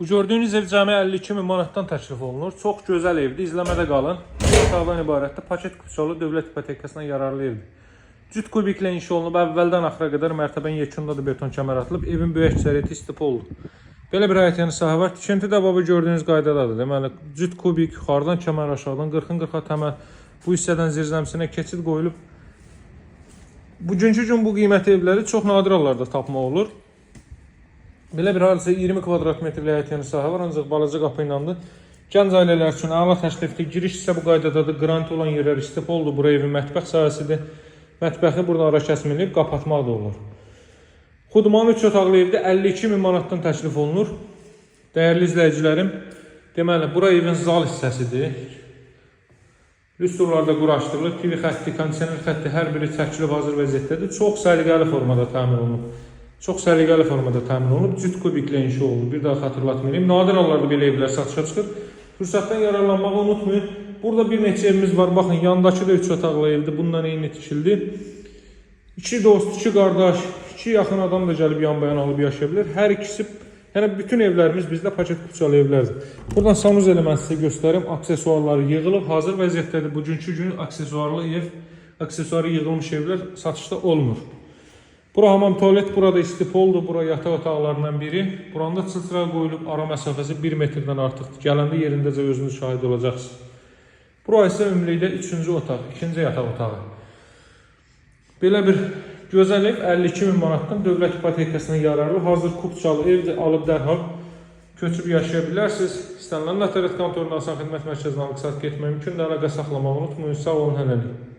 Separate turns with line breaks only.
Bu gördüyünüz ev cəmi 52 min manatdan təklif olunur. Çox gözəl evdir, izləmədə qalın. Bir otaqdan ibarətdir. Paket kupçalı dövlət ipotekasına yararlı evdir. Cüt kubiklə inşa olunub, əvvəldən axıra qədər mərtəbənin yekunda da beton kəmər atılıb. Evin böyük əksəriyyəti istipoldur. Belə bir həyət yanı sahə var. Tikinti də baba gördüyünüz qaydadadır. Deməli, cüt kubik, yuxarıdan kəmər, aşağıdan 40-ın 40-a təməl. Bu hissədən zirzəmisinə keçid qoyulub. Bugünkü gün bu qiymətli evləri çox nadir hallarda tapmaq olur. Belə bir hardasa 20 kvadrat metrlik həyət yanı sahə var, ancaq balaca qapı ilandır. Gənc ailələr üçün əla təklifdir. Giriş isə bu qaydadadır. Qrant olan yerlər istipoldur. Bura evin mətbəx sahəsidir. Mətbəxi burada ara kəsməliyib, qapatmaq da olur. Xudman 3 otaqlı evdə 52 min manatdan təklif olunur. Dəyərli izləyicilərim, deməli, bura evin zal hissəsidir. Lüstrlarda quraşdırılıb, TV xətti, kondisioner xətti hər biri çəkilib hazır vəziyyətdədir. Çox səliqəli formada təmir olunub. Çox səliqəli formada təmir olunub. Cüt kubiklə inşa olunub. Bir daha xatırlatmalıyım. Nadir hallarda belə evlər satışa çıxır. Fürsətdən yararlanmağı unutmayın. Burada bir neçə evimiz var. Baxın, yandakı da 3 otaqlı evdir. Bundan eyni tikildi. İki dost, iki qardaş, iki yaxın adam da gəlib yan-bayan alıb yaşaya bilər. Hər ikisi, yəni bütün evlərimiz bizdə paket kupçalı evlərdir. Buradan sanuzel mən sizə göstərim. Aksesuarları yığılıb, hazır vəziyyətdədir. Bugünkü gün aksesuarlı ev, aksesuarı yığılmış evlər satışda olmur. Bura hamam tualet, burada istipoldur, bura yataq otaqlarından biri. Buranda çılçıraq qoyulub, ara məsafəsi 1 metrdən artıqdır. Gələndə yerindəcə özünüz şahid olacaqsınız. Bura isə ümumilikdə üçüncü otaq, ikinci yataq otağı. Belə bir gözəl ev 52 min manatdan dövlət ipotekasına yararlı hazır kupçalı evdir. Alıb dərhal köçüb yaşaya bilərsiniz. İstənilən notariat kontoruna, asan xidmət mərkəzinə alqı-satqı etmək mümkündür. Əlaqə saxlamağı unutmayın. Sağ olun hələlik.